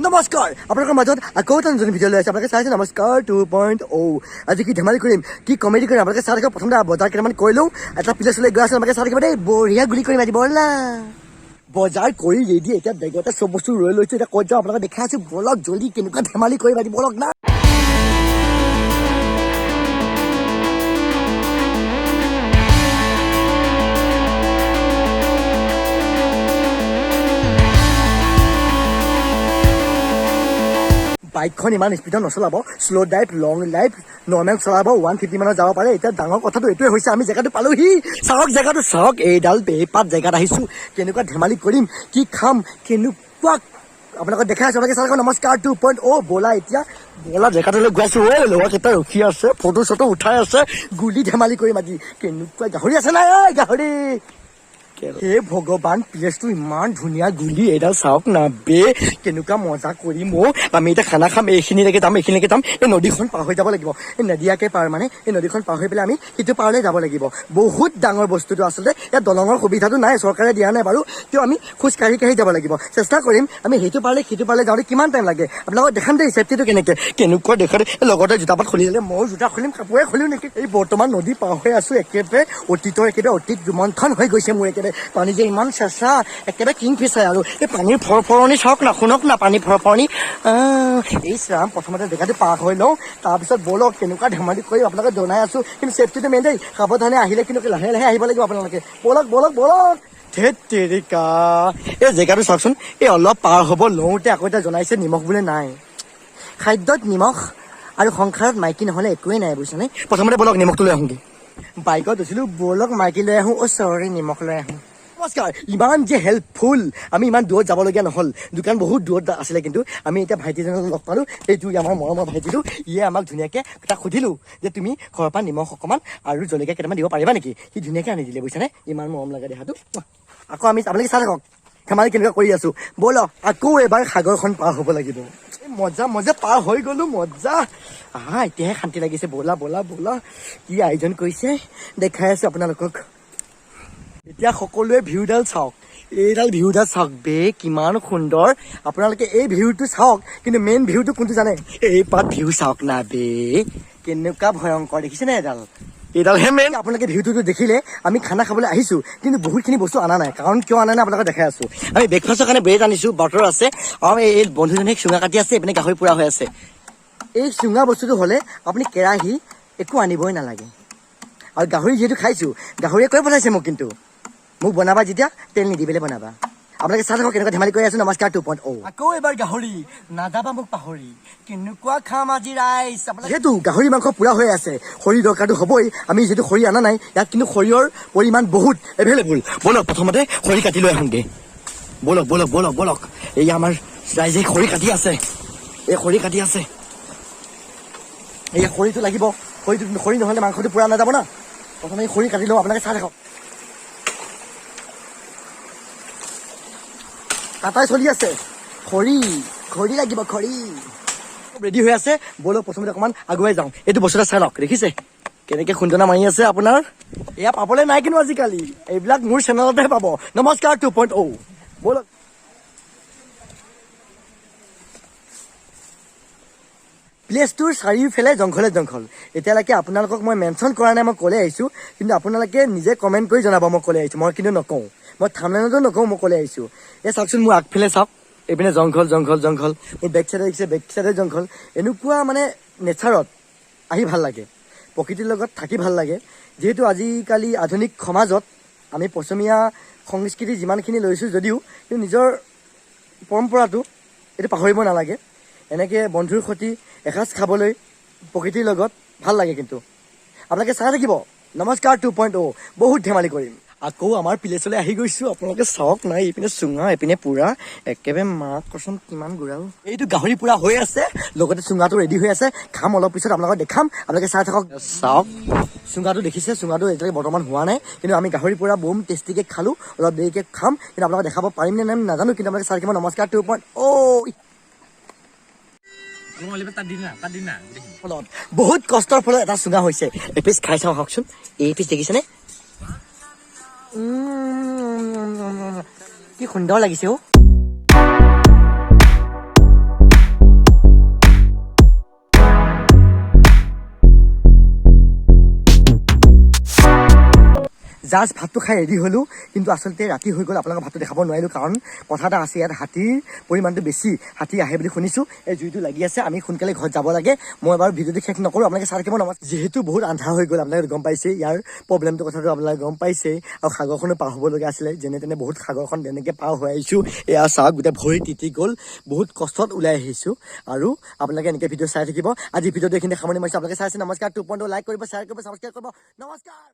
নমস্কাৰ, আপোনালোকৰ মাজত আকৌ এটা নতুন ভিডিঅ' লৈ আহিছোঁ। আপোনালোকে চাইছে নমস্কাৰ 2.0। আজি কি ধেমালি কৰিম, কি কমেডি কৰিম, আপোনালোকে চাই থাকিব। প্ৰথমতে বজাৰ কেইটামান কৰি লওঁ, এটা প্লেচলৈ গৈ আছোঁ, আপোনালোকে চাই থাকিব দেই। বঢ়িয়া গুলি কৰিম আজি, ব'লা। বজাৰ কৰি ৰেডি, এতিয়া বেগতে চব বস্তু ৰৈ লৈছোঁ। এতিয়া ক'ত যাওঁ আপোনালোকে দেখাই আছোঁ, ব'লক জল্দি। কেনেকুৱা ধেমালি কৰিম আজি, ব'লক না। বাইকখন ইমান স্পীডত নচলাব, slow drive, long drive, normal চলাব, 150 মানত যাব পাৰে। এতিয়া ডাঙৰ কথাটো এইটোৱে হৈছে, আমি জেগাটো পালোহি। চাওক জেগাটো চাওক, এইডাল বেপাত জেগাত আহিছোঁ। কেনেকুৱা ধেমালি কৰিম, কি খাম, কেনেকুৱা আপোনালোকক দেখাই আছোঁ, আপোনালোকে চাওক। নমস্কাৰ 2.0। ব'লা এতিয়া, ব'লা জেগাটোলৈ গৈ আছোঁ। অ' ল'ৰাকেইটা ৰখি আছে, ফটো চটো উঠাই আছে। গুলি ধেমালি কৰিম আজি। কেনেকুৱা গাহৰি আছে নাই? ঐ গাহৰি! হে ভগৱান, প্লেচটো ইমান ধুনীয়া, গুলি এইডাল চাওক না বে, কেনেকুৱা মজা কৰিম অ'। আমি এতিয়া খানা খাম, এইখিনিলৈকে যাম, এইখিনিলৈকে যাম। এই নদীখন পাৰ হৈ যাব লাগিব, এই নদীয়াকে পাৰ, মানে এই নদীখন পাৰ হৈ পেলাই আমি সিটো পাৰলৈ যাব লাগিব। বহুত ডাঙৰ বস্তুটো আচলতে। ইয়াত দলঙৰ সুবিধাটো নাই, চৰকাৰে দিয়া নাই বাৰু। তেওঁ আমি খোজ কাঢ়ি কাঢ়ি যাব লাগিব। চেষ্টা কৰিম আমি সেইটো পাৰলৈ সিটো পাৰলৈ যাওঁতে কিমান টাইম লাগে আপোনালোকক দেখাম দেই। চেফটিটো কেনেকে কেনেকুৱা দেখাতে। লগতে জোতা পাত খুলি দিলে, ময়ো জোতা খুলিম, কাপোৰে খুলিম নেকি? এই বৰ্তমান নদী পাৰ হৈ আছো। একেবাৰে অতীতৰ একেবাৰে অতীত ৰোমন্থন হৈ গৈছে মোৰ। একেবাৰে পানী যে ইমান চেঁচা, একেবাৰে কিং ফিচাৰ। আৰু এই পানীৰ ফৰফৰণি চাওক না, শুনক না, পানী ফৰফৰণি। এই ৰাম, প্ৰথমতে জেগাটো পাৰ হৈ লওঁ, তাৰপিছত ব'লক কেনেকুৱা ধেমালি কৰি আপোনালোকে জনাই আছো। কিন্তু চেফটিটো মেইন দেই, সাৱধানে আহিলে কিন্তু লাহে লাহে আহিব লাগিব আপোনালোকে। ব'লক ব'লক ব'লক। ধেত তেৰিকা, এই জেগাটো চাওকচোন। এই অলপ পাৰ হ'ব লওঁতে আকৌ এতিয়া জনাইছে নিমখ বোলে নাই। খাদ্যত নিমখ আৰু সংসাৰত মাইকী নহ'লে একোৱেই নাই, বুজিছানে? প্ৰথমতে ব'লক নিমখটো লৈ আহোঁগে। বাইকত উঠিলোঁ, ব'লক মাইকী লৈ আহোঁ, অ' চৰি, নিমখ লৈ আহোঁ। নমস্কাৰ, ইমান যে হেল্পফুল, আমি ইমান দূৰত যাবলগীয়া নহ'ল। দোকান বহুত দূৰত আছিলে, কিন্তু আমি এতিয়া ভাইটিজনক লগ পালোঁ। এইটো আমাৰ মৰমৰ ভাইটিটো, ইয়ে আমাক ধুনীয়াকৈ, তাক সুধিলোঁ যে তুমি ঘৰৰ পৰা নিমখ অকণমান আৰু জলকীয়া কেইটামান দিব পাৰিবা নেকি? সি ধুনীয়াকৈ আনি দিলে, বুজিছানে? ইমান মৰম লাগে দেহাটো। আকৌ আমি, আপোনালোকে চাই থাকক ধেমালি কেনেকুৱা কৰি আছোঁ। ব'লক আকৌ এবাৰ সাগৰখন পাৰ হ'ব লাগিব। এই মজা মজা, পাৰ হৈ গ'লো, মজা। আহা, এতিয়াহে শান্তি লাগিছে। ব'লা ব'লা ব'লা, কি আয়োজন কৰিছে দেখাই আছোঁ আপোনালোকক। এতিয়া সকলোৱে ভিউডাল চাওক, এইডাল ভিউডাল চাওক বে, কিমান সুন্দৰ। আপোনালোকে এই ভিউটো চাওক, কিন্তু মেইন ভিউটো কোনটো জানে? এই পাত ভিউ চাওক না বে, কেনেকুৱা ভয়ংকৰ দেখিছেনে এডাল? এইডালহে মেইন। আপোনালোকে ভিউটোতো দেখিলে। আমি খানা খাবলৈ আহিছোঁ, কিন্তু বহুতখিনি বস্তু অনা নাই। কাৰণ কিয় অনা নাই আপোনালোকে দেখাই আছোঁ। আমি ব্ৰেকফাষ্টৰ কাৰণে ব্ৰেড আনিছোঁ, বাটাৰ আছে, আৰু এই বন্ধুজনে চুঙা কাটি আছে, এইপিনে গাহৰি পোৰা হৈ আছে। এই চুঙা বস্তুটো হ'লে আপুনি কেৰাহী একো আনিবই নালাগে। আৰু গাহৰি যিহেতু খাইছোঁ, গাহৰিয়ে কৈ পঠাইছে মোক, কিন্তু মোক বনাবা যেতিয়া তেল নিদি পেলাই বনাবা। আপোনালোকে চাই থাকক কেনেকুৱা ধেমালি কৰি আছো। নমস্কাৰ 2.0। আকৌ এবাৰ গাহৰি, নাযাবা মোক পাহৰি। কেনেকুৱা খাম আজি ৰাইজ। যিহেতু গাহৰি মাংস পুৰা হৈ আছে, খৰি দৰকাৰটো হ'বই। আমি যিহেতু খৰি অনা নাই ইয়াত, কিন্তু খৰিৰ পৰিমাণ বহুত এভেইলেবল। ব'লক প্ৰথমতে খৰি কাটি লৈ আহোঁগে। ব'লক ব'লক ব'লক ব'লক। এই আমাৰ ৰাইজে খৰি কাটি আছে, এই খৰি কাটি আছে। এই খৰিটো লাগিব, খৰিটো, খৰি নহ'লে মাংসটো পুৰা নাযাব না। প্ৰথমে এই খৰি কাটি লওঁ, আপোনালোকে চাই থাকক। কাটাই চলি আছে। খৰি, খৰি লাগিব, খৰি ৰেডি হৈ আছে। ব'লক প্ৰথমতে অকণমান আগুৱাই যাওঁ। এইটো বস্তু এটা চাই লওক, দেখিছে কেনেকে খুন্দনা মাৰি আছে আপোনাৰ? এয়া পাবলৈ নাই কিন্তু আজিকালি, এইবিলাক মোৰ চেনেলতহে পাব। নমস্কাৰ 2.0। ব'লক। প্লেচটোৰ চাৰিওফালে জংঘলে জংঘল। এতিয়ালৈকে আপোনালোকক মই মেনশ্যন কৰা নাই মই ক'লৈ আহিছোঁ, কিন্তু আপোনালোকে নিজে কমেণ্ট কৰি জনাব মই ক'লৈ আহিছোঁ। মই কিন্তু নকওঁ, মই থামনেলতো নকওঁ মই ক'লৈ আহিছোঁ। এই চাওকচোন, মোৰ আগফালে চাওক, এইপিনে জংঘল জংঘল জংঘল। মোৰ বেক চাইডে দেখিছে, বেক চাইডে জংঘল। এনেকুৱা মানে নেচাৰত আহি ভাল লাগে, প্ৰকৃতিৰ লগত থাকি ভাল লাগে। যিহেতু আজিকালি আধুনিক সমাজত আমি পশ্চিমীয়া সংস্কৃতি যিমানখিনি লৈছোঁ যদিও, কিন্তু নিজৰ পৰম্পৰাটো এইটো পাহৰিব নালাগে। এনেকৈ বন্ধুৰ সৈতে এসাঁজ খাবলৈ প্ৰকৃতিৰ লগত ভাল লাগে। কিন্তু আপোনালোকে চাই থাকিব নমস্কাৰ 2.0, বহুত ধেমালি কৰিম। আকৌ আমাৰ প্লেচলৈ আহি গৈছোঁ, আপোনালোকে চাওক না। এইপিনে চুঙা, এইপিনে পুৰা, একেবাৰে মাক কচম কিমান গুড়াও। এইটো গাহৰি পুৰা হৈ আছে, লগতে চুঙাটো ৰেডি হৈ আছে। খাম অলপ পিছত, আপোনালোকক দেখাম, আপোনালোকে চাই থাকক। চাওক চুঙাটো দেখিছে, চুঙাটো এতিয়ালৈকে বৰ্তমান হোৱা নাই, কিন্তু আমি গাহৰি পুৰা বম টেষ্টিকে খালোঁ। অলপ দেৰিকৈ খাম, কিন্তু আপোনালোকক দেখাব পাৰিম নে নাই নাজানো, কিন্তু আপোনালোকে চাই থাকিব নমস্কাৰ 2.0। ফলত বহুত কষ্টৰ ফলত এটা চুঙা হৈছে। এপিচ খাই চাওঁ আহকচোন। এই পিচ দেখিছেনে? কি সুন্দৰ লাগিছে অ'। জাষ্ট ভাতটো খাই ৰেডি হ'লোঁ, কিন্তু আচলতে ৰাতি হৈ গ'ল, আপোনালোকক ভাতটো দেখাব নোৱাৰিলোঁ। কাৰণ কথা এটা আছে, ইয়াত হাতীৰ পৰিমাণটো বেছি, হাতী আহে বুলি শুনিছোঁ। এই জুইটো লাগি আছে, আমি সোনকালে ঘৰত যাব লাগে। মই বাৰু ভিডিঅ'টো শেষ নকৰোঁ, আপোনালোকে চাই থাকিব। নমস্কাৰ। যিহেতু বহুত আন্ধাৰ হৈ গ'ল, আপোনালোকে গম পাইছে ইয়াৰ প্ৰব্লেমটোৰ কথাটো আপোনালোকে গম পাইছে। আৰু সাগৰখনো পাৰ হ'বলগীয়া আছিলে, যেনে তেনে বহুত সাগৰখন তেনেকৈ পাৰ হৈ আহিছোঁ। এয়া চাওক, গোটেই ভৰি তিতি গ'ল, বহুত কষ্টত ওলাই আহিছোঁ। আৰু আপোনালোকে এনেকৈ ভিডিঅ' চাই থাকিব। আজি ভিডিঅ'টো এইখিনি সামৰণি মাৰিছোঁ। আপোনালোকে চাই আছে। নমস্কাৰ। 2.0 লাইক কৰিব, শ্বেয়াৰ কৰিব, ছাবস্ক্ৰাইব কৰিব। নমস্কাৰ।